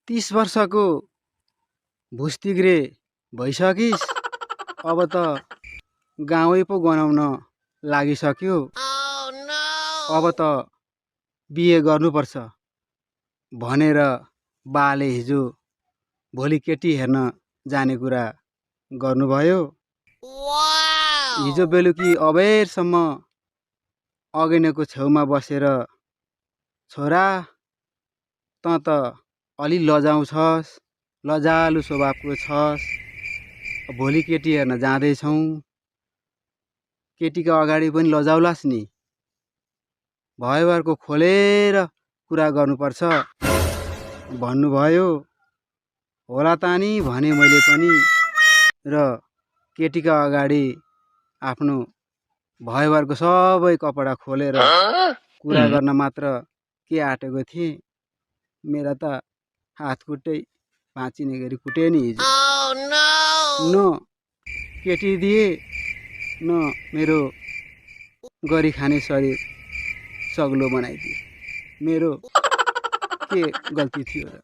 30 वर्षको भुस्तिग्रे भइसकिस्। अब त गाउँै पो गनाउन लागिसक्यो। अब त बिहे गर्नुपर्छ भनेर बाले हिजो भोलि केटी हेर्न जाने कुरा गर्नुभयो। हिजो बेलुकी अबेरसम्म अगेनाको छेउमा बसेर छोरा त अलि लजाउँछस्, लजालु स्वभावको छस्, भोलि केटी हेर्न जाँदैछौँ, केटीका अगाडि पनि लजाउलास् नि, भयभरको खोलेर कुरा गर्नुपर्छ भन्नुभयो। होला तानी भने मैले पनि, र केटीका अगाडि आफ्नो भयभरको सबै कपडा खोलेर कुरा गर्न मात्र के आँटेको थिएँ। मेरा त हातखुट्टै भाँचिने गरी कुटे नि हिजो। न केटी दिए न मेरो गरी खाने शरीर सग्लो बनाइदिए। मेरो के गल्ती थियो र?